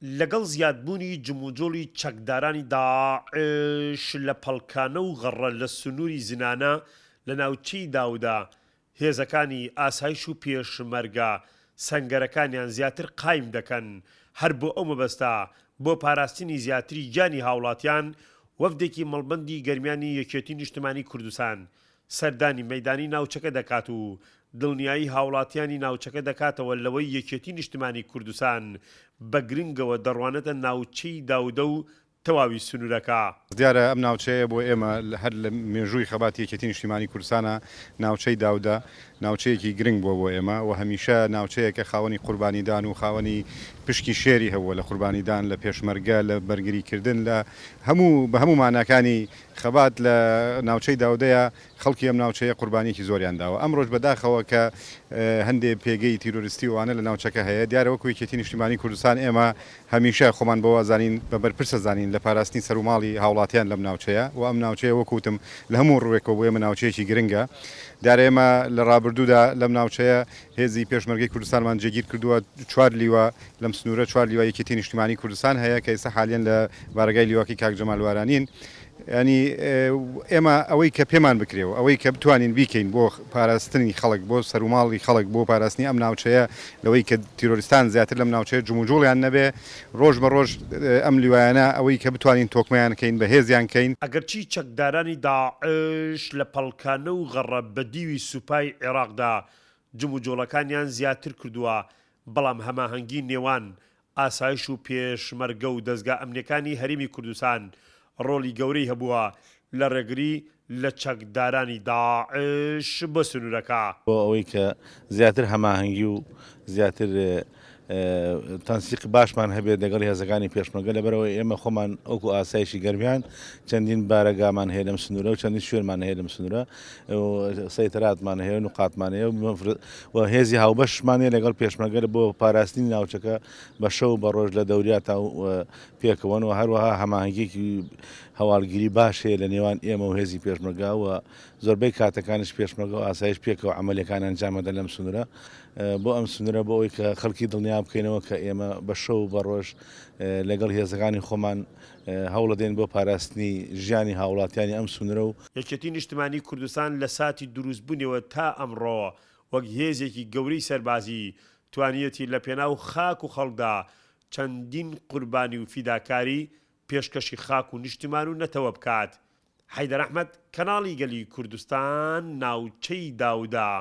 لەگەڵ زیادبوونی جموجۆڵی چەکدارانی داعش لە پەڵکانە و غەڕە لە سنووری زنانە لە ناوچەی داودە، هێزەکانی ئاسایش و پێشمەرگە سەنگەرەکانیان زیاتر قایم دەکەن، هەر بۆ ئەو مەبەستە بۆ پاراستنی زیاتری گیانی هاوڵاتیان وەفدێکی مەڵبەندی گەرمیانی یەکێتی نیشتمانی کوردستان سەردانی مەیدانی ناوچەکە دەکات و دڵنیایی هاوڵاتیانی ناوچەکە دەکاتەوە لەوەی یەکێتی نیشتمانی کوردستان بە گرنگەوە دەڕوانێتە ناوچەی داودە و تەواوی سنورەکە. دیارە ئەم ناوچەیە بۆ ئێمە هەر لە مێژووی خەباتی یەکێتی نیشتیمانی کوردستانا ناوچەی داودە ناوچەیەکی گرنگ بووە بۆ ئێمە و هەمیشە ناوچەیەکە خاوەنی قوربانیدان و خاوەنی پشکی شێری هەبووە لە قوربانیدان لە پێشمەرگە لە بەرگریکردن لە هەموو بە هەموو ماناکانی خەبات لە ناوچەی داودەیا خەڵکی ئەم ناوچەیە قوربانیەکی زۆریان داوە. ئەمڕۆش بە داخەوە کە هەندێ پێگەی تیرۆریستی و ئەوانە لە ناوچەکە هەیە، دیارە وەکو یەکێتی نیشتیمانی کوردستان ئێمە هەمیشە خۆمان بەوە ئەزانین بە بەرپرس ئەزانین لە پاراستنی سەروماڵی هاوڵاتیان لەم ناوچەیە و ئەم ناوچەیە وەکو وتم لە هەموو ڕووێکەوە بۆ ئێمە ناوچەیەکی گرنگە. دیارە ئێمە لە ڕابردوودا لەم ناوچەیە هێزی پێشمەرگەی کوردستانمان جێگیر کردووە، چوار لیوا لەم سنوورە چوار لیوای یەکێتی نیشتیمانی کوردستان هەیە کە ئێستا حالیەن لە بارەگای لیواکەی کاک جەمال وارانین. یانی ئێمە ئەوەی کە پێمان بکرێ و ئەوەی کە بتوانین بیکەین بۆ پاراستنی خەڵک، بۆ سەروماڵی خەڵک، بۆ پاراستنی ئەم ناوچەیە لەوەی کە تیرۆریستان زیاتر لەم ناوچەیە جموجوڵیان نەبێ، ڕۆژ بە ڕۆژ ئەم لیوایانە ئەوەی کە بتوانین تۆکمەیان کەین، بەهێزیان کەین. ئەگەرچی چەکدارانی داعش لە پەڵکانە و غەڕە بە دیوی سوپای عێراقدا جموجۆڵەکانیان زیاتر کردووە، بەڵام هەماهەنگی نێوان ئاسایش و پێشمەرگە و دەزگا ئەمنیەکانی هەرێمی کوردستان ڕۆڵی گەورەی هەبووە لە ڕێگری لە چەکدارانی داعش بۆ سنوورەکە. بۆ ئەوەی کە زیاتر هەماهەنگی و زیاتر تەنسیق باشمان هەبێت لەگەڵ هێزەکانی پێشمەرگە، لەبەرئەوەی ئێمە خۆمان وەکو ئاسایشی گەرمیان چەندین بارەگامان هەیە لەم سنوورە و چەندین شوێنمان هەیە لەم سنوورە و سەیتەراتمان هەیە و نوقاتمان هەیە و هێزی هاوبەشمان هەیە لەگەڵ پێشمەرگە بۆ پاراستنی ناوچەکە بە شەو بە ڕۆژ لە دەوریاتا پێکەوەن و هەروەها هەماهەنگیەکی هەواڵگیری باش هەیە لە نێوان ئێمە و هێزی پێشمەرگە و زۆربەی کاتەکانیش پێشمەرگە و ئاسایش پێکەوە عەمەلیەکان ئەنجام ئەدەن لەم سنوورە بۆ ئەم سنوورە بۆ ئەوەی کە خەڵکی دڵنیا بکەینەوە کە ئێمە بە شەو و بە ڕۆژ لەگەڵ هێزەکانی خۆمان هەوڵەدەین بۆ پاراستنی ژیانی هاوڵاتیانی ئەم سنوورە و یەکێتی نیشتمانی کوردستان لە ساتی دروستبوونیەوە تا ئەمڕۆ وەک هێزێکی گەورەی سەربازی توانیەتی لە پێناو خاک و خەڵکدا چەندین قوربانی و فیداکاری پێشکەشی خاک و نیشتمان و نەتەوە بکات. حەیدەر ئەحمەد، کەناڵی گەلی کوردستان، ناوچەی داودا.